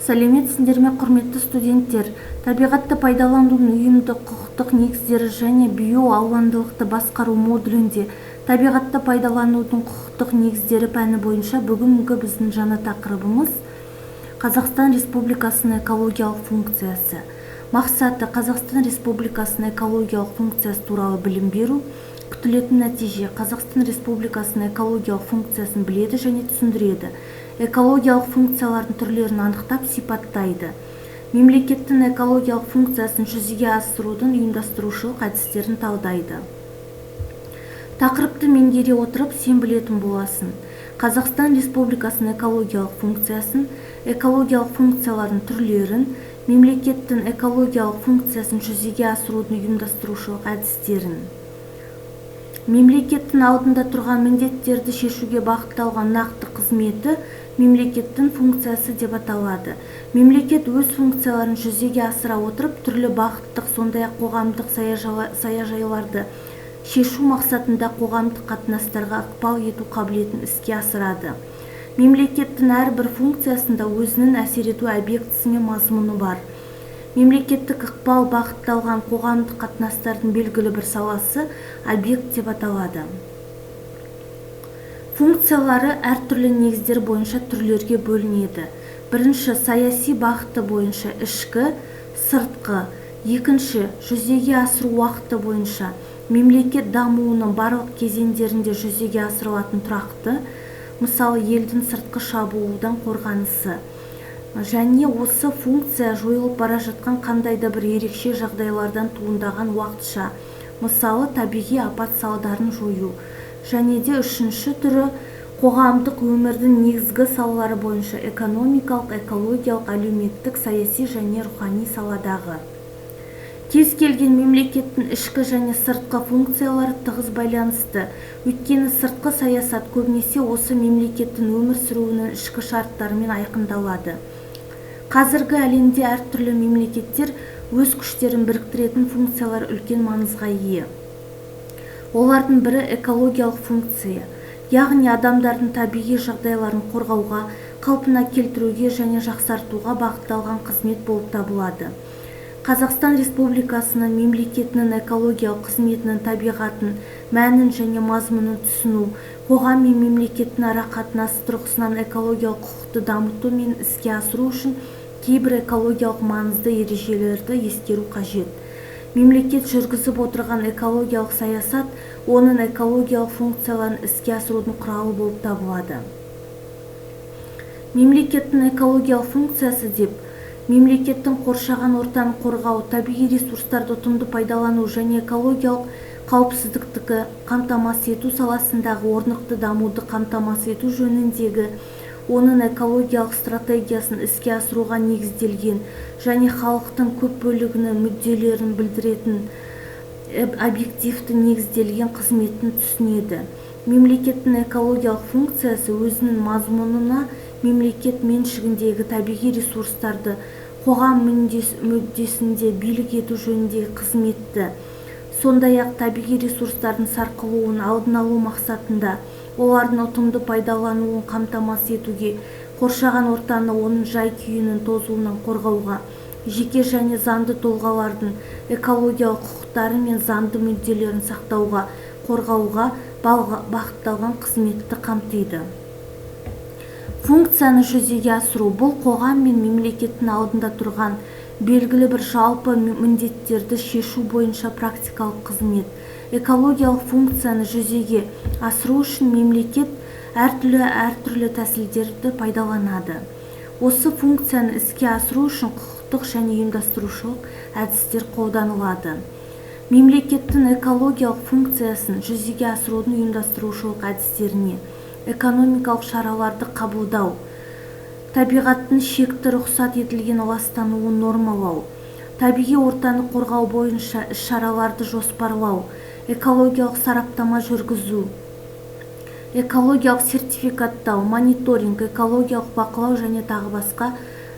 Сәлеметсіңдер ме, құрметті студенттер! Табиғатты пайдаланудың ұйымдық құқықтық негіздері және биоалуандылықты басқару модулінде табиғатты пайдаланудың құқықтық негіздері пәні бойынша бүгінгі біздің жаңа тақырыбымыз: Қазақстан Республикасының экологиялық функциясы. Мақсаты: Қазақстан Республикасының экологиялық функциясы туралы білім беру. Күтілетін нәтиже: Қазақстан Республикасының экологиялық функциясын біледі және түсіндіреді, экологиялық функциялардың түрлерін анықтап, сипаттайды, мемлекеттің экологиялық функциясын жүзеге асырудың ұйымдастырушылық әдістерін талдайды. Тақырыпты меңгере отырып, сен білетін боласың: Қазақстан Республикасының экологиялық функциясын, экологиялық функциялардың түрлерін, мемлекеттің экологиялық функциясын жүзеге асырудың ұйымдастырушылық әдістерін. Мемлекеттің алдында тұрған міндеттерді шешуге бағытталған нақты қызметі мемлекеттің функциясы деп аталады. Мемлекет өз функцияларын жүзеге асыра отырып, түрлі бағыттық, сондай-ақ қоғамдық саяжайларды шешу мақсатында қоғамдық қатынастарға ықпал ету қабілетін іске асырады. Мемлекеттің әрбір функциясында өзінің әсер ету объектісі мен мазмұны бар. Мемлекеттік ықпал бағытталған қоғамдық қатынастардың белгілі бір саласы объект деп аталады. Функциялары әртүрлі негіздер бойынша түрлерге бөлінеді. Бірінші, саяси бағыты бойынша: ішкі, сыртқы. Екінші, жүзеге асыру уақыты бойынша: мемлекет дамуының барлық кезеңдерінде жүзеге асырылатын тұрақты, мысалы, елдің сыртқы шабуылдан қорғанысы, және осы функция жойылып бара жатқан қандай да бір ерекше жағдайлардан туындаған уақытша, мысалы, табиғи апат салдарын жою. Және де үшінші түрі: қоғамдық өмірдің негізгі салалары бойынша: экономикалық, экологиялық, әлеуметтік, саяси және рухани саладағы. Кез келген мемлекеттің ішкі және сыртқы функциялары тығыз байланысты, өйткені сыртқы саясат көбінесе осы мемлекеттің өмір сүруінің ішкі шарттарымен айқындалады. Қазіргі әлемде әртүрлі мемлекеттер өз күштерін біріктіретін функциялар үлкен маңызға ие. Олардың бірі – экологиялық функция, яғни адамдардың табиғи жағдайларын қорғауға, қалпына келтіруге және жақсартуға бағытталған қызмет болып табылады. Қазақстан Республикасының мемлекетінің экологиялық қызметінің табиғатын, мәнін және мазмұнын түсіну, қоғам мен мемлекеттің арақатынасы тұрғысынан экологиялық құқықты дамыту мен іске асыру үшін кейбір экологиялық маңызды ережелерді ескеру қажет. Мемлекет жүргізіп отырған экологиялық саясат оның экологиялық функцияларын іске асырудың құралы болып табылады. Мемлекеттің экологиялық функциясы деп мемлекеттің қоршаған ортаны қорғау, табиғи ресурстарды ұтымды пайдалану және экологиялық қауіпсіздікті қамтамасыз ету саласындағы орнықты дамуды қамтамасыз ету жөніндегі оның экологиялық стратегиясын іске асыруға негізделген және халықтың көп бөлігінің мүдделерін білдіретін объективті негізделген қызметін түсінеді. Мемлекеттің экологиялық функциясы өзінің мазмұнына мемлекет меншігіндегі табиғи ресурстарды қоғам мүддесінде билік ету жөніндегі қызметті, сондай-ақ табиғи ресурстардың сарқылуын алдын алу мақсатында олардың ұтымды пайдаланылуын қамтамасыз етуге, қоршаған ортаны оның жай-күйінің тозуынан қорғауға, жеке және заңды тұлғалардың экологиялық құқықтары мен заңды мүдделерін сақтауға, қорғауға бағытталған қызметті қамтиды. Функцияны жүзеге асыру – бұл қоғам мен мемлекеттің алдында тұрған белгілі бір жалпы міндеттерді шешу бойынша практикалық қызмет. Экологиялық функцияны жүзеге асыру үшін мемлекет әртүрлі тәсілдерді пайдаланады. Осы функцияны іске асыру үшін құқықтық және ұйымдастырушылық әдістер қолданылады. Мемлекеттің экологиялық функциясын жүзеге асырудың ұйымдастырушылық әдістеріне экономикалық шараларды қабылдау, табиғаттың шекті рұқсат етілген ластануын нормалау, табиғи ортаны қорғау бойынша іс-шараларды жоспарлау, экологиялық сараптама жүргізу, экологиялық сертификаттау, мониторинг, экологиялық бақылау және тағы басқа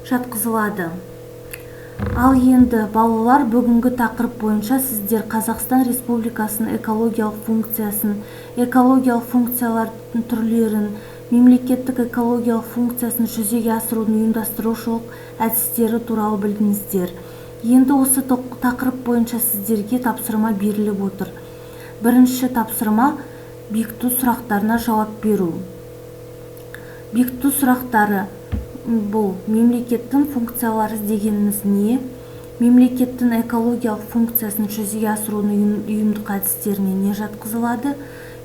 жатқызылады. Ал енді, балалар, бүгінгі тақырып бойынша сіздер Қазақстан Республикасының экологиялық функциясын, экологиялық функциялардың түрлерін, Мемлекеттік экологиялық функциясын жүзеге асырудың ұйымдастырушылық әдістері туралы білдіңіздер. Енді осы тақырып бойынша сіздерге тапсырма беріліп отыр. Бірінші тапсырма – бекіту сұрақтарына жауап беру. Бекіту сұрақтары бұл: мемлекеттің функциялары дегеніміз не? Мемлекеттің экологиялық функциясын жүзеге асырудың ұйымдық әдістеріне не жатқызылады?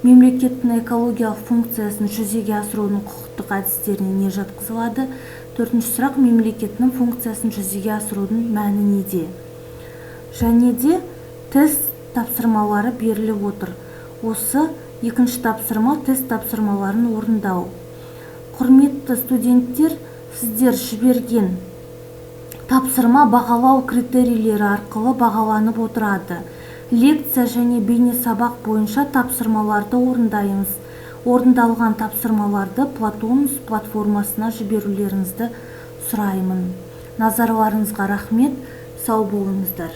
Мемлекеттің экологиялық функциясын жүзеге асырудың құқықтық әдістеріне не жатқызылады? Төртінші сұрақ: мемлекеттің функциясын жүзеге асырудың мәні неде? Және де тест тапсырмалары беріліп отыр. Осы екінші тапсырма – тест тапсырмаларын орындау. Құрметті студенттер, сіздер жіберген тапсырма бағалау критерийлері арқылы бағаланып отырады. Лекция және бейнесабақ бойынша тапсырмаларды орындаймыз. Орындалған тапсырмаларды Платонус платформасына жіберулеріңізді сұраймын. Назарларыңызға рахмет, сау болыңыздар.